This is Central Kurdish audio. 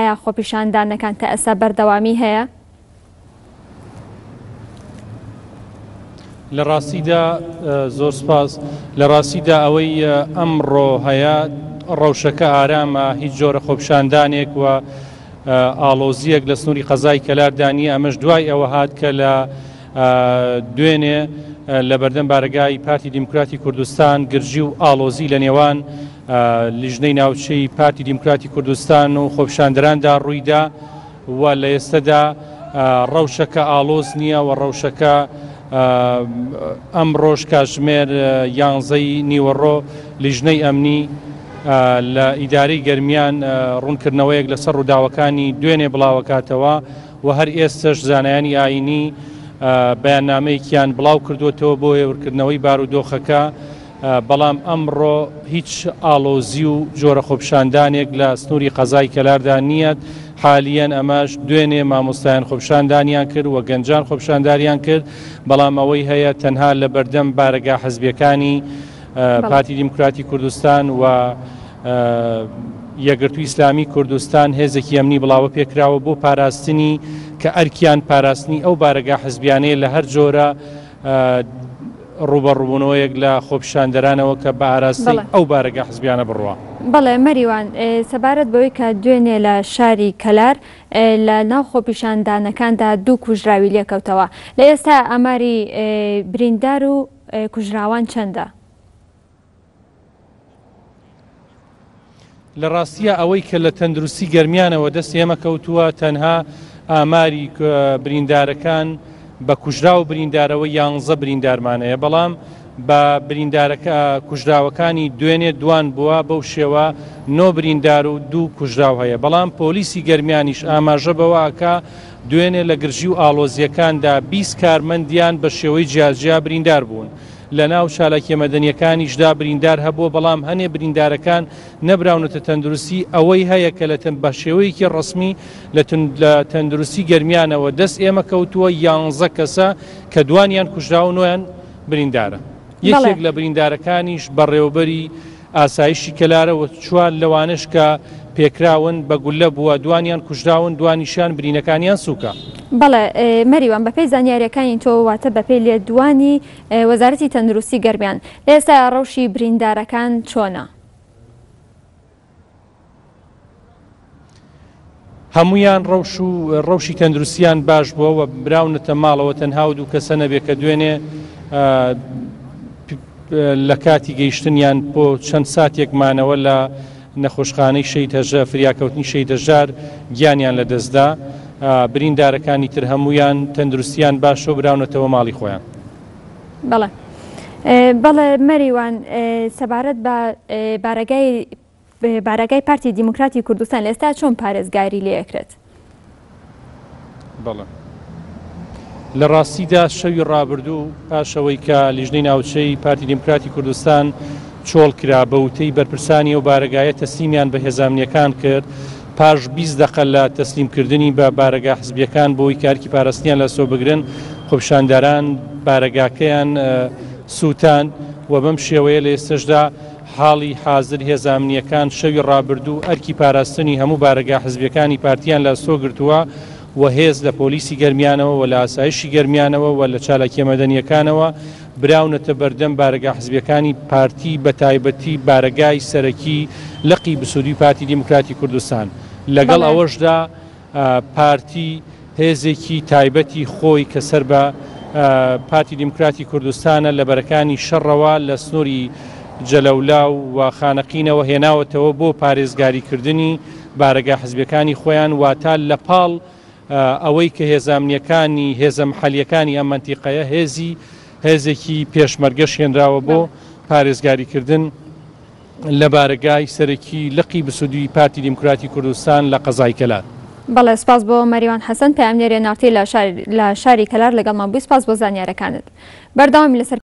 ئایا خۆپیشاندانەکان تا ئێستا بەردەوامی هەیە؟ لە ڕاستیدا زۆر سپاس لە ڕاستیدا ئەوەی ئەمڕۆ هەیە ڕەوشەکە ئارامە هیچ جۆرە خۆپیشاندانێک و ئاڵۆزییەک لە سنووری قەزای کەلاردا نییە ئەمەش دوای ئەوە هات کە لە دوێنێ لە بەردەم بارەگای پارتی دیموکراتی کوردستان گرژی و ئاڵۆزی لە نێوان لیژنەی ناوچەی پارتی دیموکراتی کوردستان و خۆپیشاندەراندا ڕوویدا و لە ئێستەدا ڕەوشەکە ئاڵۆز نییە و ڕەوشەکە ئەمڕۆژ کاتژمێر یانزەی نیوەڕۆ لیژنەی ئەمنی لە ئیدارەی گەرمیان ڕوونکردنەوەیەک لەسەر ڕووداوەکانی دوێنێ بڵاوەکاتەوە و هەر ئێستەش زانایانی ئایینی بەیاننامەیەکیان بڵاو کردووەتەوە بۆ هێورکردنەوەی بارودۆخەکە، بەڵام ئەمڕۆ هیچ ئاڵۆزی و جۆرە خۆپیشاندانێک لە سنووری قەزای کەلاردا نییە، حالیەن ئەمەش دوێنێ مامۆستایان خۆپیشاندانیان کرد و گەنجان خۆپیشانداریان کرد، بەڵام ئەوەی هەیە تەنها لە بەردەم بارەگا حزبیەکانی پارتی دیموکراتی کوردستان و یەکگرتووی ئیسلامی کوردستان هێزێکی ئەمنی بڵاوە پێکراوە بۆ پاراستنی کە ئەرکیان پاراستنی ئەو بارەگا حزبیانەیە لە هەر جۆرە ڕووبەڕووبوونەوەیەک لە خۆپیشاندەرانەوە کە بە ئاراستەی ئەو بارەگا حزبیانە بڕوا. بەڵێ مەریوان، سەبارەت بەوەی کە دوێنێ لە شاری کەلار لە ناو خۆپیشاندانەکاندا دوو کوژراوی لێکەوتەوە، لە ئێستا ئاماری بریندار و کوژراوان چەندە؟ لە ڕاستیا ئەوەی کە لە تەندروستی گەرمیانەوە دەست ئێمە کەوتووە تەنها ئاماری بریندارەکان بە کوژراو و بریندارەوە یانزە بریندارمان هەیە بەڵام بە بریندارەکە کوژراوەکانی دوێنێ دوان بووە بەو شێوە نۆ بریندار و دوو کوژراو هەیە بەڵام پۆلیسی گەرمیانیش ئاماژە بەوە ئەکا دوێنێ لە گرژی و ئاڵۆزییەکاندا 20 کارمەندیان بە شێوەی جیاجیا بریندار بوون. لەناو چالاکیە مەدەنیەکانیشدا بریندار هەبووە، بەڵام هەنێ بریندارەکان نەبراونەتە تەندروستی، ئەوەی هەیە کە لە بە شێوەیەکی ڕەسمی لە لە تەندروستی گەرمیانەوە دەست ئێمە کەوتووە یانزە کەسە کە دوانیان کوژراوە نۆیان بریندارە. یەکێک لە بریندارەکانیش بەڕێوەبەری ئاسایشی کەلارە و چوار لەوانەش کە پێکراون بە گوللە بووە، دوانیان کوژراون، دوانیشیان برینەکانیان سووکە. بەڵێ مەریوان، بەپێی زانیارییەکانی تۆ، واتە بەپێی لێدوانی وەزارەتی تەندروستی گەرمیان، لە ئێستایا ڕەوشی بریندارەکان چۆنە؟ هەموویان ڕەوش و ڕەوشی تەندروستیان باش بووە و براونەتە ماڵەوە تەنها و دوو کەسە نەبێ کە دوێنێ لە کاتی گەیشتنیان بۆ چەند ساتێک مانەوە لە نەخۆشخانەی شەید هەژە فریاکەوتنی شەید هەژار گیانیان لەدەستدا بریندارەکانی تر هەمویان تەندروستیان باشە و براونەتەوە ماڵی خۆیان. بەڵێ بەڵێ مەریوان سەبارەت بە بارەگای بارەگای پارتی دیموکراتی کوردستان لە ئێستا چۆن پارێزگاری لێ ئەکرێت؟ بەڵێ لە ڕاستیدا شەوی ڕابردوو پاش ئەوەی کە لیژنەی ناوچەی پارتی دیموکراتی کوردستان چۆڵ کرا بە وتەی بەرپرسانی ئەو بارەگایە تەسلیمیان بە هێزە ئەمنییەکان کرد پاش 20 دەقە لە تەسلیمکردنی بە بارەگا حزبیەکان بۆی کارکی پاراستنیان لە ئەستۆ بگرن خۆپیشاندەران بارەگاکەیان سووتاند و بەم شێوەیە لە ئێستەشدا حاڵی حازر هێزە ئەمنییەکان شەوی ڕابردوو ئەرکی پاراستنی هەموو بارەگا حزبییەکانی پارتیان لە ئەستۆ گرتووە و هێز لە پۆلیسی گەرمیانەوە و لە ئاسایشی گەرمیانەوە و لە چالاکییە مەدەنییەکانەوە براونەتە بەردەم بارەگا حزبییەکانی پارتی بە تایبەتی بارەگای سەرەکی لقی بسودوی پارتی دیموکراتی کوردستان لەگەڵ ئەوەشدا پارتی هێزێکی تایبەتی خۆی کە سەر بە پارتی دیموکراتی کوردستانە لە بەرەکانی شەڕەوە لە سنووری جەلەولا و خانەقینەوە هێناوەتەوە بۆ پارێزگاریکردنی بارەگا حزبیەکانی خۆیان واتا لە پاڵ ئەوەی کە هێزە ئەمنیەکانی هێزە محەلیەکانی ئەم مەنتیقەیە هێزی هێزێکی پێشمەرگەش هێنراوە بۆ پارێزگاریکردن لە بارەگای سەرەکی لقی بسودوی پارتی دیموکراتی کوردستان لە قەزای کەلار. بەڵێ سپاس بۆ مەریوان حەسەن پەیامنێری nrt لە شاری کەلار لەگەڵمان بووی سپاس بۆ زانیارەکانت بەردەوامی لەسەر.